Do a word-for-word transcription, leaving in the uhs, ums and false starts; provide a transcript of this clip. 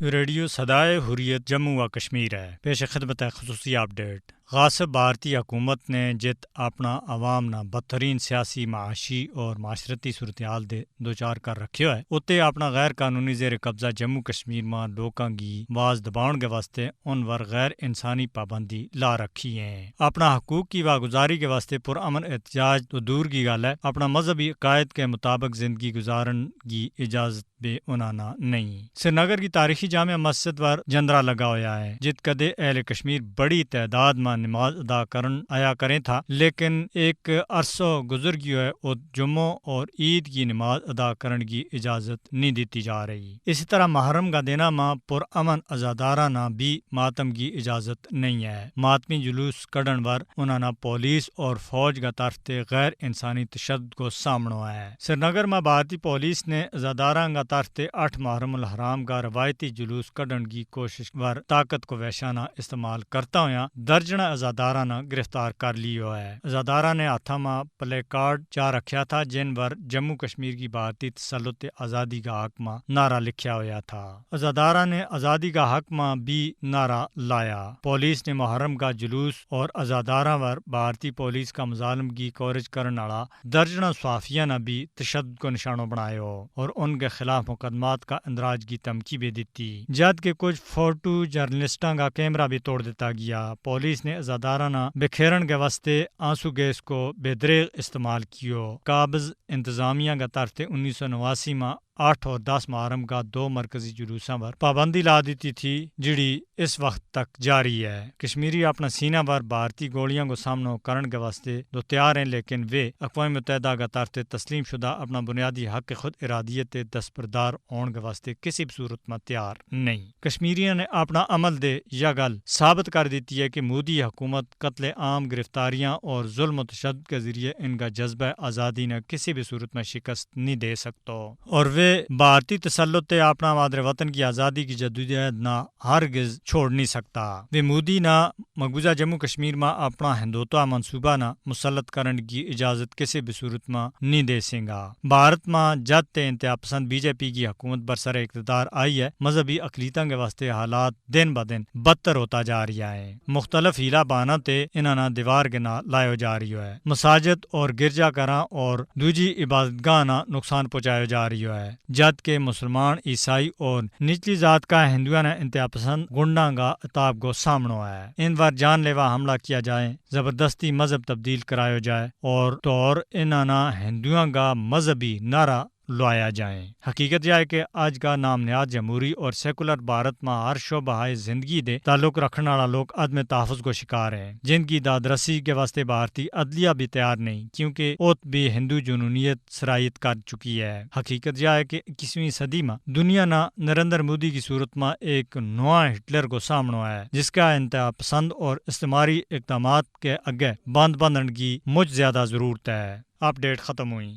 ریڈیو سدائے حریت جموں و کشمیر ہے، پیش خدمت ہے خصوصی اپ ڈیٹ۔ غاصب بھارتی حکومت نے جت اپنا عوام نا بدترین سیاسی، معاشی اور معاشرتی صورتحال دے دوچار کر رکھیو ہے، اتے اپنا غیر قانونی زیر قبضہ جموں کشمیر ما لوکاں کی آواز دباؤن کے واسطے ان ور غیر انسانی پابندی لا رکھی ہیں۔ اپنا حقوق کی واگزاری کے واسطے پرامن احتجاج تو دور کی گل ہے، اپنا مذہبی عقائد کے مطابق زندگی گزارن کی اجازت بے انہاں نا نہیں۔ سرینگر کی تاریخی جامع مسجد پر جندرا لگا ہویا ہے، جت کدے اہل کشمیر بڑی تعداد ما نماز ادا کرن آیا کریں تھا، لیکن ایک عرصو گزر گیو ہے، ات جمعو اور عید کی نماز ادا کرن کی اجازت نہیں دیتی جا رہی۔ اسی طرح محرم کا دینا ما پرامن عزاداراں نا بھی ماتم کی اجازت نہیں ہے۔ ماتمی جلوس کڈن ور انہاں نا پولیس اور فوج کا طرف تے غیر انسانی تشدد کو سامنو ہے۔ سرینگر ما بھارتی پولیس نے عزاداراں کا طرف تے اٹھ محرم الحرام کا روایتی جلوس کڈن کی کوشش ور طاقت کو ویشانہ استعمال کرتا ہویا درجنہ عزاداراں نا گرفتار کر لیو ہے۔ عزاداراں نے ہاتھاں ما پلے کارڈ چا رکھیا تھا، جن ور جموں کشمیر کی بھارتی تسلط آزادی کا حق ما نعرہ لکھیا ہویا تھا۔ عزاداراں نے آزادی کا حق ما بھی نعرہ لایا۔ پولیس نے محرم کا جلوس اور عزاداراں ور بھارتی پولیس کا مظالم کی کوریج کرن آڑا درجنہ صحافیاں نا بھی تشدد کو نشانو بنایو اور ان کے خلاف مقدمات کا اندراج کی دھمکی بھی دتی، جد کے کچھ فوٹو جرنلسٹاں کا کیمرہ بھی توڑ دتا گیا۔ پولیس نے عزاداراں نا بکھیرن کے واسطے آنسو گیس کو بے دریغ استعمال کیو۔ قابض انتظامیہ کا طرف تے انیس سو نواسی ما آٹھ اور دس محرم کا دو مرکزی جلوساں پر پابندی لا دیتی تھی، جڑی اس وقت تک جاری ہے۔ کشمیری اپنا سینہ پر بھارتی گولیاں کو سامنو کرن کے واسطے دو تیار ہیں، لیکن ویہ اقوام متحدہ کا طرف تے تسلیم شدہ اپنا بنیادی حق خود ارادیت تے دستبردار ہون کے واسطے کسی بھی صورت ما تیار نہیں۔ کشمیریاں نے اپنا عمل دے یا گل ثابت کر دیتی ہے کہ مودی حکومت قتل عام، گرفتاریاں اور ظلم و تشدد کے ذریعے ان کا جذبہ آزادی نا کسی بھی صورت ما شکست نہیں دے سکتو، اور ویہ بھارتی تسلط تے اپنا مادر وطن کی آزادی کی جدوجہد نا ہرگز چھوڑ نہیں سکتا۔ ویہ مودی نا مقبوضہ جموں کشمیر ما اپنا ہندوتوا منصوبہ نا مسلط کرن کی اجازت کسی بھی صورت ما نہیں دے سینگا۔ بھارت ما جد تے انتہا پسند بی جے پی کی حکومت برسر اقتدار آئی ہے، مذہبی اقلیتاں کے واسطے حالات دن با دن بدتر ہوتا جا رہیا ہے۔ مختلف ہیلا بہانہ تے انہاں نا دیوار کے نا لایو جا رہیو ہے۔ مساجد اور گرجا گھراں اور دوجی عبادت گاہ نا نقصان پہنچایو جا رہیو ہے، جد کے مسلمان، عیسائی اور نچلی ذات کا ہندوؤں نا انتہا پسند گنڈاں کا عتاب کو سامنو ہے۔ ان پر جان لیوا حملہ کیا جائے، زبردستی مذہب تبدیل کرایو جائے اور طور انہاں نا ہندوؤں کا مذہبی نعرہ لوایا جائیں۔ حقیقت یہ ہے کہ آج کا نام نہاد جمہوری اور سیکولر بھارت ما ہر شعبہ ہائے زندگی دے تعلق رکھن والا لوگ عدم تحفظ کو شکار ہیں، جن کی دادرسی کے واسطے بھارتی عدلیہ بھی تیار نہیں، کیونکہ اوت بھی ہندو جنونیت سرایت کر چکی ہے۔ حقیقت یہ ہے کہ اکیسویں صدی ما دنیا نا نریندر مودی کی صورت ما ایک نواں ہٹلر کو سامنو ہے، جس کا انتہا پسند اور استعماری اقدامات کے اگے بند بندن کی مچ زیادہ ضرورت ہے۔ اپ ڈیٹ ختم ہوئی۔